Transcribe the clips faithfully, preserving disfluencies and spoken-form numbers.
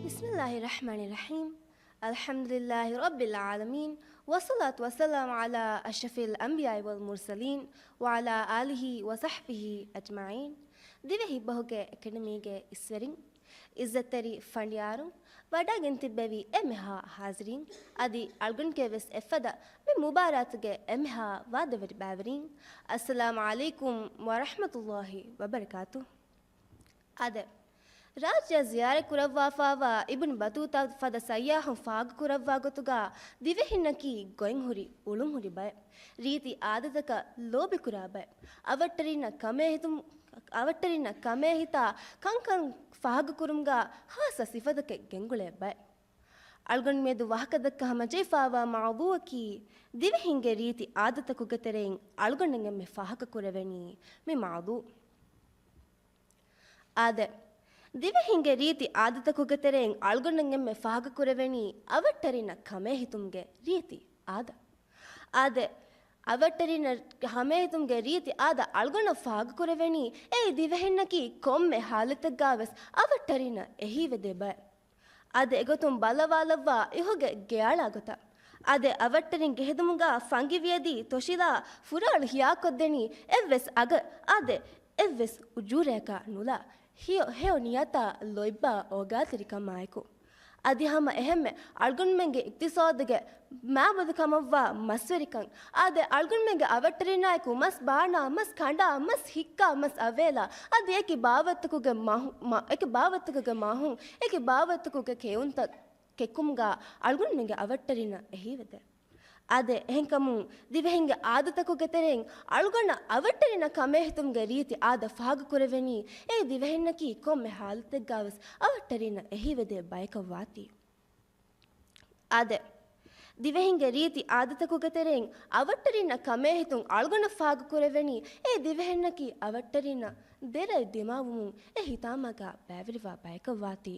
بسم الله الرحمن الرحيم. الحمد لله رب العالمين، والصلاة والسلام على أشرف الأنبياء والمرسلين، وعلى آله وصحبه أجمعين. ދިވެހި ބަހުގެ އެކަޑަމީގެ އިސްވެރިން، އިއްޒަތްތެރި ފަނޑިޔާރުން، ވަޑައިގެން ތިއްބެވި އެންމެހާ ހާޒިރީން، އަދި އަޅުގަނޑުގެ ވެސް އެއްފަދަ މި މުބާރާތުގެ އެންމެހާ ވާދަވެރި ބައިވެރީން، އައްސަލާމު ޢަލައިކުމް ވަރަޙްމަތުﷲި ވަބަރަކާތުހު. އާދެ، ރާއްޖެއަށް ޒިޔާރަތް ކުރައްވާފައިވާ އިބްނު ބަތޫތާ ފަދަ ސައްޔާހުން ފާހަގަކުރައްވާ ގޮތުގަ، ދިވެހިންނަކީ ގޮތްހުރި، އުޅުންހުރި ބައެއް، ރީތި އާދަތަކަށް ލޯބިކުރާ ބައެއް، އަވަށްޓެރިންނަށް ކަމޭ ހިތުން، އަވަށްޓެރިންނަށް ކަމޭ ހިތާ ކަންކަން ފާހަގަކުރުމުގަ ޚާއްޞަ ސިފަތަކެއް ގެންގުޅޭ ބައެއް. އަޅުގަނޑު މިއަދު ވާހަކަދައްކަ ހަމަޖެހިފައިވާ މައުޟޫއަކީ، ދިވެހިންގެ ރީތި އާދަތަކުގެ ތެރެއިން އަޅުގަނޑަށް އެންމެ ފާހަގަކުރެވެނީ މި މައުޟޫ. އާދެ، ދިވެހިންގެ ރީތި އާދަތަކުގެ ތެރެއިން އަޅުގަނޑަށް އެންމެ ފާހަގަކުރެވެނީ އަވަށްޓެރިންނަށް ކަމޭހިތުމުގެ ރީތި އާދަ. އާދެ، އަވަށްޓެރިންނަށް ކަމޭހިތުމުގެ ރީތި އާދަ އަޅުގަނޑަށް ފާހަގަކުރެވެނީ އެއީ ދިވެހިންނަކީ ކޮންމެ ހާލަތެއްގަ ވެސް އަވަށްޓެރިންނަށް އެހީވެދޭ ބައެއް. އާދެ، އެގޮތުން ބަލަވާލައްވާ އިހުގެ ގެއަޅާ ގޮތަށް. އާދެ، އަވަށްޓެރިން ގެހިދުމުގަ ފަންގި ވިޔަދީ ތޮށިލާ ފުރާޅު ހިޔާކޮށްދެނީ އެއްވެސް އަގަށް، އާދެ، އެއްވެސް އުޖޫރައަކާ ނުލާ، ހެޔޮ، ހެޔޮ ނިޔަތާ ލޯތްބާ އޯގާތެރިކަމާއެކު. އަދި ހަމަ އެހެންމެ އަޅުގަނޑުމެންގެ އިޤްތިޞާދުގެ މާބަދުކަމަށްވާ މަސްވެރިކަން. އާދެ، އަޅުގަނޑުމެންގެ އަވަށްޓެރިންނާއެކު މަސް ބާނާ، މަސް ކަނޑާ، މަސް ހިއްކާ، މަސް އަވޭލާ، އަދި އެކި ބާވަތްތަކުގެ މަހު-، މަ-، އެކި ބާވަތްތަކުގެ މަހުން، އެކި ބާވަތްތަކުގެ ކެއުންތައް ކެއްކުމުގަ އަޅުގަނޑުމެންގެ އަވަށްޓެރިންނަށް އެހީވެދޭ. އާދެ، އެހެންކަމުން ދިވެހިންގެ އާދަތަކުގެ ތެރެއިން އަޅުގަނޑަށް އަވަށްޓެރިންނަށް ކަމޭހިތުމުގެ ރީތި އާދަ ފާހަގަކުރެވެނީ، އެއީ ދިވެހިންނަކީ ކޮންމެ ހާލަތެއްގަ ވެސް އަވަށްޓެރިންނަށް އެހީވެދޭ ބަޔަކަށް ވާތީ. އާދެ، ދިވެހިންގެ ރީތި އާދަތަކުގެ ތެރެއިން އަވަށްޓެރިންނަށް ކަމޭހިތުން އަޅުގަނޑަށް ފާހަގަކުރެވެނީ، އެއީ ދިވެހިންނަކީ އަވަށްޓެރިންނަށް ދެރައެއް ދިމާވުމުން އެ ހިތާމަގަ ބައިވެރިވާ ބަޔަކަށް ވާތީ.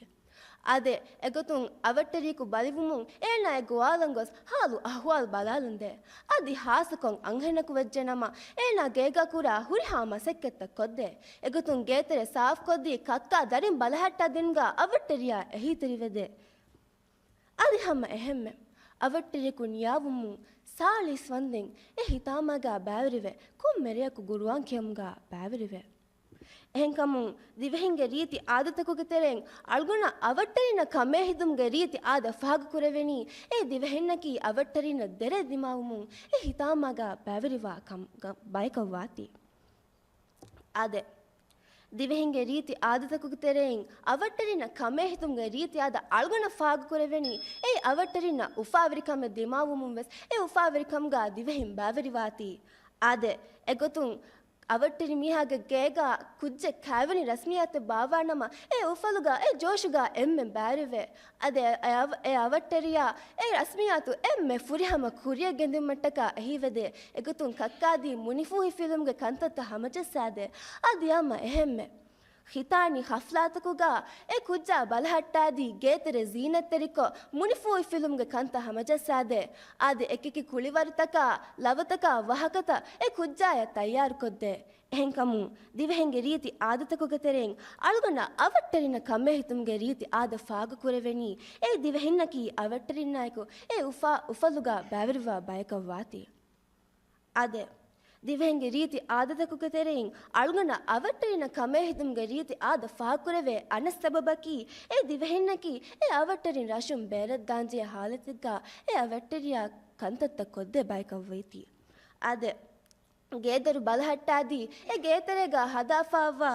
އާދެ، އެގޮތުން އަވަށްޓެރިޔަކު ބަލިވުމުން އޭނާއެއް ގޮވާލަން ގޮސް ހާލު އަހުވާލު ބަލާލަންދޭ. އަދި ހާއްސަކޮށް އަންހެނަކު ވެއްޖެނަމަ، އޭނާ ގޭގަ ކުރާ ހުރިހާ މަސައްކަތްތައް ކޮށްދޭ. އެގޮތުން ގޭތެރެ ސާފުކޮށްދީ ކައްކާ ދަރިން ބަލަހައްޓާ ދިނުމުގަ އަވަށްޓެރިޔާ އެހީތެރިވެދޭ. އަދި ހަމަ އެހެންމެ އަވަށްޓެރިޔަކު ނިޔާވުމުން ސާޅީސް ވަންދެން އެ ހިތާމަގަ ބައިވެރިވެ، ކޮންމެ ރެޔަކު ގުރުއާން ކިޔަމުގަ ބައިވެރިވެ. އެހެންކަމުން، ދިވެހިންގެ ރީތި އާދަތަކުގެ ތެރެއިން އަޅުގަނޑަށް އަވަށްޓެރިންނަށް ކަމޭހިތުމުގެ ރީތި އާދަ ފާހަގަކުރެވެނީ، އެ ދިވެހިންނަކީ އަވަށްޓެރިންނަށް ދެރައެއް ދިމާވުމުން އެ ހިތާމާގަ ބައިވެރިވާ ކަމުގަ ބަޔަކަށް ވާތީ. އާދެ، ދިވެހިންގެ ރީތި އާދަތަކުގެ ތެރެއިން އަވަށްޓެރިންނަށް ކަމޭހިތުމުގެ ރީތި އާދަ އަޅުގަނޑަށް ފާހަގަކުރެވެނީ، އެއީ އަވަށްޓެރިންނަށް އުފާވެރިކަމެއް ދިމާވުމުން ވެސް އެ އުފާވެރިކަމުގަ ދިވެހިން ބައިވެރިވާތީ. އާދެ، އެގޮތުން އަވަށްޓެރި މީހާގެ ގޭގަ ކުއްޖެއް ކައިވެނި ރަސްމިއްޔާތެއް ބާއްވާނަމަ، އެ އުފަލުގަ އެ ޖޯޝުގަ އެންމެން ބައިވެރިވޭ. އަދި އެ، އެ އަވަށްޓެރިޔާ އެ ރަސްމިއްޔާތު އެންމެ ފުރިހަމަ ކުރިޔަށް ގެންދިއުމަށްޓަކާ އެހީވެދޭ. އެގޮތުން ކައްކާދީ މުނިފޫހިފިލުމުގެ ކަންތައްތައް ހަމަޖައްސާދޭ. އަދި އަމަ އެހެންމެ ޚިތާނީ ހަފްލާތަކުގަ އެ ކުއްޖާ ބަލަހައްޓާދީ ގޭތެރެ ޒީނަތްތެރިކޮށް، މުނިފޫހިފިލުމުގެ ކަންތައް ހަމަޖައްސާދޭ. އާދެ، އެކިއެކި ކުޅިވަރުތަކާ، ލަވަތަކާ ވަހަކަތައް އެ ކުއްޖާޔަށް ތައްޔާރުކޮށްދޭ. އެހެންކަމުން، ދިވެހިންގެ ރީތި އާދަތަކުގެ ތެރެއިން އަޅުގަނޑަށް އަވަށްޓެރިންނަށް ކަމޭހިތުމުގެ ރީތި އާދަ ފާހަގަކުރެވެނީ، އެއީ ދިވެހިންނަކީ އަވަށްޓެރިންނާއެކު އެ އުފާ، އުފަލުގަ ބައިވެރިވާ ބަޔަކަށް ވާތީ. އާދެ، ދިވެހިންގެ ރީތި އާދަތަކުގެ ތެރެއިން އަޅުގަނޑަށް އަވަށްޓެރިންނަށް ކަމޭހިތުމުގެ ރީތި އާދަ ފާހަގަކުރެވޭ އަނެއް ސަބަބަކީ، އެ ދިވެހިންނަކީ އެ އަވަށްޓެރިން ރަށުން ބޭރަށްދާންޖެހޭ ހާލަތެއްގަ އެ އަވަށްޓެރިޔާ ކަންތައްތައް ކޮށްދޭ ބަޔަކަށް ވައްތީ. އާދެ، ގޭދޮރު ބަލަހައްޓާދީ، އެ ގޭތެރޭގަ ހަދާފައިވާ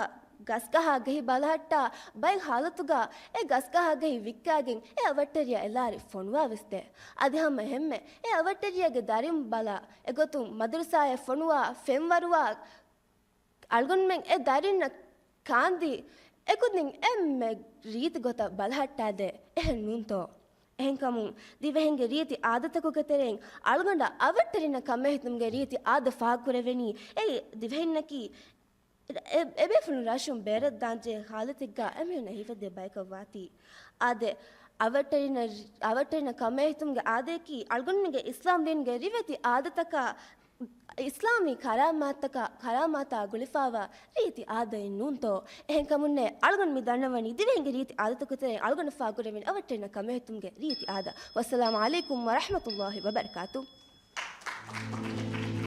ގަސްގަހާގެހި ބަލަހައްޓާ ބައެއް ހާލަތުގަ އެ ގަސްގަހާގެހި ވިއްކާގެން އެ އަވަށްޓެރިޔާ އެ ލާރި ފޮނުވާވެސްދޭ. އަދި ހަމަ އެހެންމެ އެ އަވަށްޓެރިޔާގެ ދަރިން ބަލާ، އެގޮތުން މަދުރުސާއަށް ފޮނުވާ ފެންވަރުވާ އަޅުގަނޑުމެން އެ ދަރިންނަށް ކާންދީ، އެކުދިން އެންމެ ރީތި ގޮތަށް ބަލަހައްޓާދޭ. އެހެން ނޫންތޯ؟ އެހެންކަމުން، ދިވެހިންގެ ރީތި އާދަތަކުގެ ތެރެއިން އަޅުގަނޑަށް އަވަށްޓެރިންނަށް ކަމޭހިތުމުގެ ރީތި އާދަ ފާހަގަކުރެވެނީ، އެއީ ދިވެހިންނަކީ އެ، އެބޭފުޅުން ރަށުން ބޭރަށްދާންޖެހޭ ހާލަތެއްގަ އެމީހުން އެހީވެދޭ ބަޔަކަށް ވާތީ. އާދެ، އަވަށްޓެރިންނަށް، އަވަށްޓެރިންނަށް ކަމޭހިތުމުގެ އާދަޔަކީ އަޅުގަނޑުމެންގެ އިސްލާމް ދީނުގެ ރިވެތި އާދަތަކާ އިސްލާމީ ކަރާމާތަކާ، ކަރާމާތާ ގުޅިފާވާ ރީތި އާދައެއް ނޫންތޯ؟ އެހެންކަމުންނޭ، އަޅުގަނޑު މި ދަންނަވަނީ ދިވެހިންގެ ރީތި އާދަތަކުގެ ތެރެއިން އަޅުގަނޑަށް ފާ ގުރެވެން އަވަށްޓެރިންނަށް ކަމެހެއްޓުމުގެ ރީތި އާދަ. ވައްސަލާމު ޢަލައިކުމް ވަރަޙްމަތުﷲި ވަބަރަކާތު.